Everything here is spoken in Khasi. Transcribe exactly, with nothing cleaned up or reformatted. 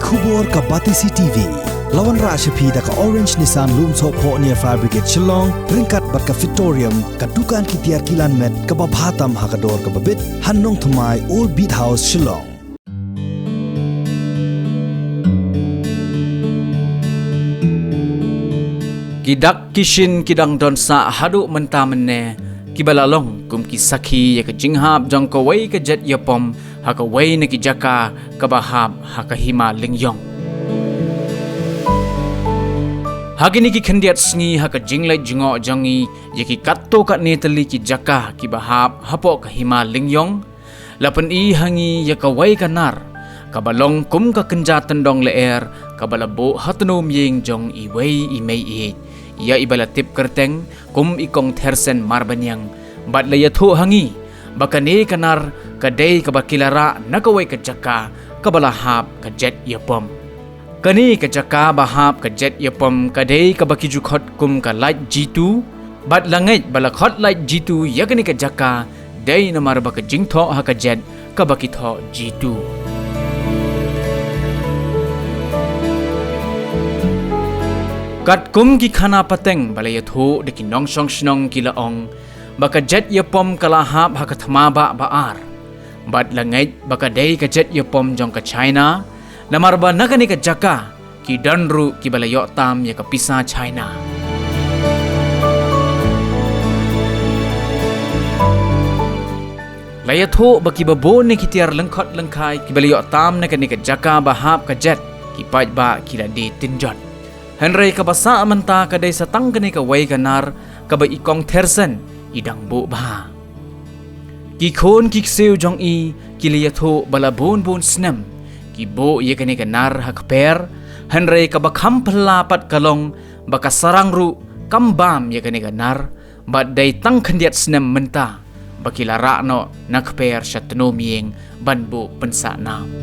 Khubor ka Batesi T V. La wanrah sha phi da ka Orange Nissan Lumsohphoh near Fire Brigade Shillong, ryngkat bad ka Fitorium, ka dukan ki tiar kilan met kaba bha tam ha ka dor kaba bit, ha Nongthymmai Old Beat House Shillong. Ki dak ki shin ki dang don sah haduh mynta mynne, kiba la long kum ki sakhi ïa ka jinghap jong kawei ka jet ïapom ha kawei na ki jaka kaba hap ha ka Hima Lyngiong. Ha kine ki khyndiat sngi ha ka jingleit jngoh jong ngi ïa ki katto katne tylli ki jaka kiba hap hapoh ka Hima Lyngiong, la pyni ha ngi ïa kawei ka nar kaba long kum ka kynja tyndong lyer kaba la buh ha tnum ïing jong iwei i mei ïeit, ïa iba la tip kyrteng kum i Kong Thersen Marbaniang, bad la ïathuh ha ngi ba kane ka nar ka dei kaba ki la rah na kawei ka jaka kaba la hap ka jet ïapom. Kane ka jaka ba hap ka jet ïapom ka dei kaba ki ju khot kum ka Lait Jitu, bad la ngeit ba la khot Lait Jitu ïa kane ka jaka dei namar ba ka jingthoh ha ka jet kaba ki thoh Jitu. Katkum ki khana pateng ba la ïathuh da ki nongshong shnong, ki la ong ba ka jet ïapom ka la hap ha ka thma bah ba ar, bad la ngeit ba ka dei ka jet ïapom jong ka China, namar ba na kane ka jaka ki don ruh kiba la ïoh tam ïa ka pisa China. La ïathuh ba kiba bun na ki tiar lyngkhot lyngkhai kiba la ïoh tam na kane ka jaka ba hap ka jet, ki paidbah ki la die tynjot. Hynrei kaba sah mynta ka dei sa tang kane kawei ka nar kaba i Kong Thersen i dang buh bha. Ki khun ki ksiew jong i ki la ïathuh ba la bun bun snem ki buh ïa kane ka nar ha kper, hynrei kaba kham phylla pat ka long ba ka sarang ruh kam bam ïa kane ka nar, bad dei tang khyndiat snem mynta ba ki la rah noh na kper sha tnum ïing ban buh pynsah nam.